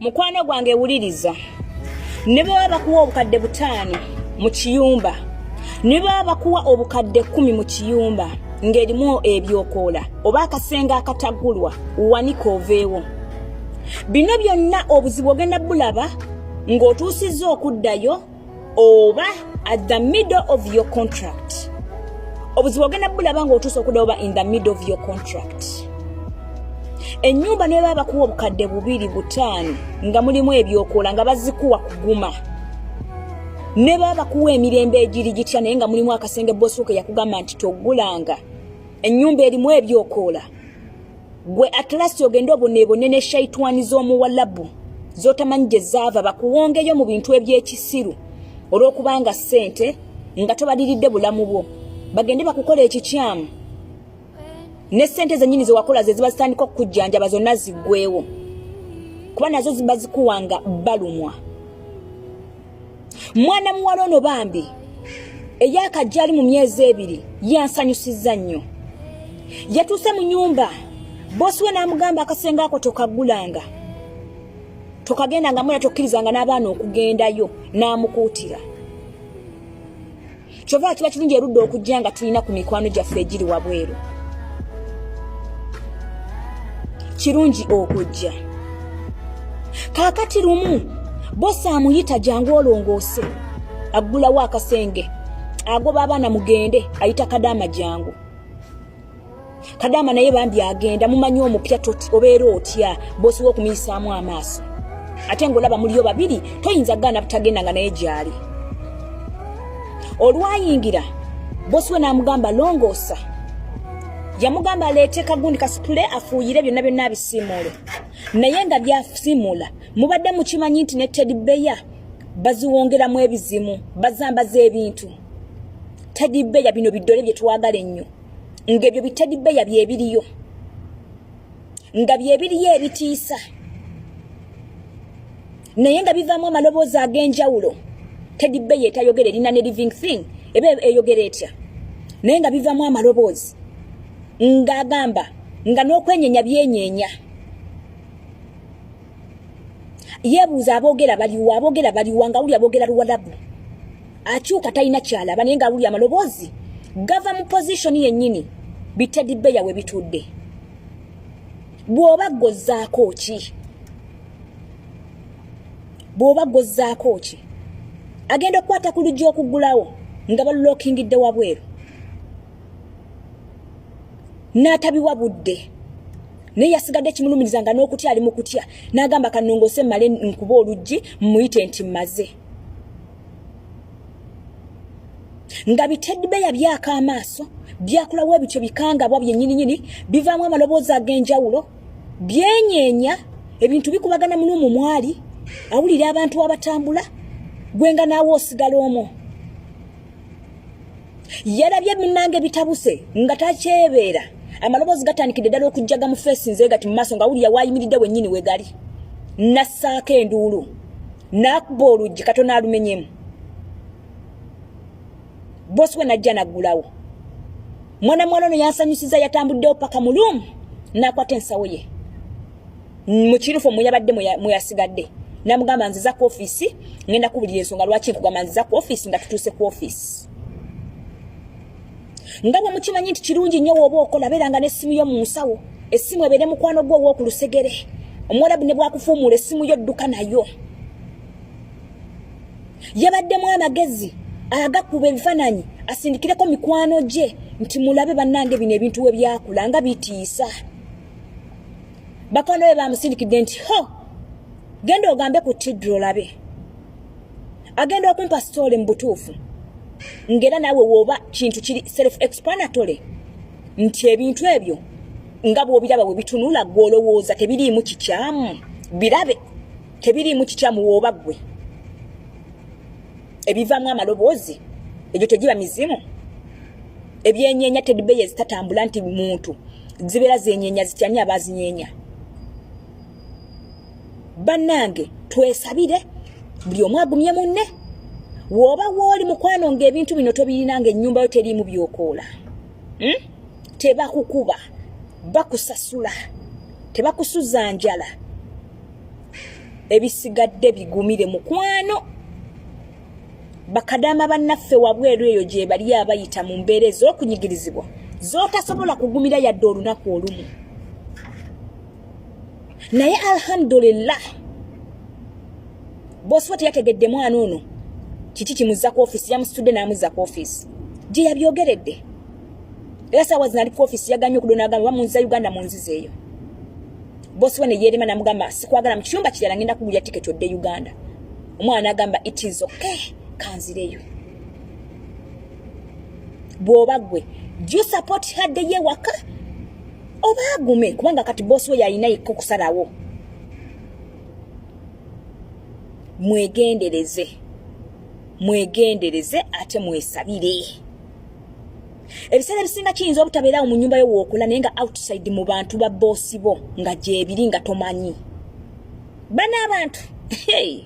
Mukwano gwange wuliriza, ne baba bakuwa obukadde 5 mu kiyumba, ne baba bakuwa obukadde 10 mu kiyumba ng'erimu ebyokoola oba akasenge akataggulwa, wanika oveewo. Bino byonna obuzibu ogenda bulaba ng'otuusizza okuddayo oba at the middle of your contract. Obuzibu ogenda bulaba ng'otuusa okuddayo oba in the middle of your contract. Ennyumba ne baba bakuwa obukadde 2, 5 nga mulimu ebyokoola, nga bazikuwa kuguma, ne baba bakuwa emirembe egiri gitya, naye nga mulimu akasenge bosuuke yakugamba nti toggulanga ennyumba erimu ebyokoola, gwe at last ogende oboneebone ne shaitwani z'omuwalabu z'otamanyi gye zaava, bakuwongeyo mu bintu eby'ekisiru olw'okubanga ssente nga tobaliridde bulamu bwo, bagende bakukola ekikyamu ne ssente zennyini ze wakola ze ziba zitandika okukujjanjaba zonna ziggweewo, kuba nazo ziba zikuwanga balumwa. Mwana muwala ono bambi eyakajja ali mu myezi 2 yansanyusizza nnyo. Yatuuse mu nyumba, bosi we n'amugamba akasenge ako tokaggulanga, tokagendanga muna, tokkirizanga n'abaana okugendayo, n'amukuutira. Kyova kiba kirungi erudda okujja nga tulina ku mikwano gyaffe egiri wabweru. Kirungi okujja. Kaakati lumu bosi amuyita, jangu olongoose. Aggulawo akasenge, agoba abaana, mugende, ayita kadaama, jangu kadaama. Naye bambi agenda, mumanyi omupya toti obeera otya bosi we okumuyisaamu amaaso, ate ng'olaba muliyo babiri, toyinza gaana butagenda nga naye gyali. Olwayingira, bosi we n'amugamba longoosa. Yamugamba aleete kagundi kasipule afuuyire byonna byonna abisiimuule, naye nga byasiimuula mubadde mukimanyi nti ne teddy bear baziwongeramu ebizimu, bazambaza ebintu. Teddy bear bino biddole bye twagala ennyo, ng'ebyo bi teddy bear byebiriyo, nga byebiriyo ebitiisa, naye nga bivaamu amaloboozi ag'enjawulo. Teddy bear etayogera erina ne living thing eba eyogera etya? Naye nga bivaamu amaloboozi ng'agamba nga n'okwenyenya byenyeenya. Yeebuuza aboogera baliwa, aboogera baliwa, nga wuli aboogera Luwalabu. Akyuka talina kyalaba, naye nga wuli amaloboozi gava mu position yennyini bi teddy bear we bitudde. Bw'oba gozzaako ki? Bw'oba gozzaako ki? Agenda okukwata ku luggi okuggulawo nga balulokingidde wabweru, n'atabiwa budde, naye yasigadde kimulumiriza nga n'okutya ali mu kutya, n'agamba kanongoose mmale nkuba oluggi muyite nti mmaze. Nga bi teddy bear byaka amaaso, byakulawo ebityo bikangabwa byennyininyini, bivaamu amaloboozi ag'enjawulo, byenyeenya, ebintu bikubagana mu room mwali, awulira abantu abatambula, gwe nga naawe osigala omwo. Yalabye munnange bitabuse nga takyebeera, amaloboozi gatandikidde ddala okujjaga mu feesi nze gati mu maaso, nga awulira waayimiridde wennyini we gali. Nassaako enduulu, n'akuba oluggi katono alumenyemu. Bosi we najja naggulawo. Mwana mwana ono yansanyusiza, yatambuddewo paka mu room, n'akwata ensawo ye mu kirufo mwe yabadde mwe yasigadde, namugamba nziza ku ofiisi, ngenda kubulira ensonga lwaki nkugamba nziza ku ofiisi. Nga tutuuse ku ofiisi, nga bwe mukimanyi nti kirungi nnyo w'oba okola beeranga n'essimu yo mu nsawo, essimu ebeere mukwano gwo ow'oku lusegere. Omuwalabu ne bwakufuumuula essimu yo dduka nayo. Yabaddemu amagezi agakuba ebifaananyi asindikireko mikwano gye nti mulabe bannange bino ebintu we byakula nga bitiisa. Bakwano be bamusindikidde nti ho genda ogambe ku tidro olabe agenda okumpa story mu butuufu, ng'era naawe wooba kintu kiri self explanatory nti ebintu ebyo nga bw'obiraba bwe bitunula, gwe olowooza tebiriimu kikyamu, birabe tebiriimu kikyamu. Wooba ggwe ebivaamu amaloboozi egyo tegiba mizimu, ebyenyeenya, teddy bear ezitatambula nti muntu zibeera zenyeenya zityani abazinyeenya? Bannange, twesabire buli omu agumye munne. W'oba wooli mukwano ng'ebintu bino tobirina, ng'ennyumba yo teriimu byokoola, Tebakukuba, bakusasula, tebakusuza njala. Ebisigadde bigumire, mukwano. Bakadaama bannaffe wabweru eyo gye bali abayita mu mbeera ez'okunyigirizibwa z'otasobola kugumira yadde olunaku olumu. Naye alhamdulillah, bosi we teyategedde mwana ono kiki kimuzza ku ofiisi. Yamusitudde n'amuzza ku ofiisi gye yabyogeredde, era saawa zino ali ku ofiisi. Yaganye okudona, agamba, "Bamunziza Uganda, munziza eyo." Bosi we ne yeerema n'amugamba, "Sikwagala mu kiyumba kirala, ngenda kugulya tiketi odde Uganda." Omwana n'agamba, "It is okay, kanzireyo." Bw'oba gwe, do you support hadde ye waka oba agume? Kubanga kati bosi we yalina yekka okusalawo. Mwegendereze, mwegendereze ate mwesabire. Ebiseera ebisinga kiyinza obutabeerawo mu nyumba yo wookola, naye nga outside mu bantu ba boosi bo nga gyebiri nga tomanyi. Bana abantu, hey.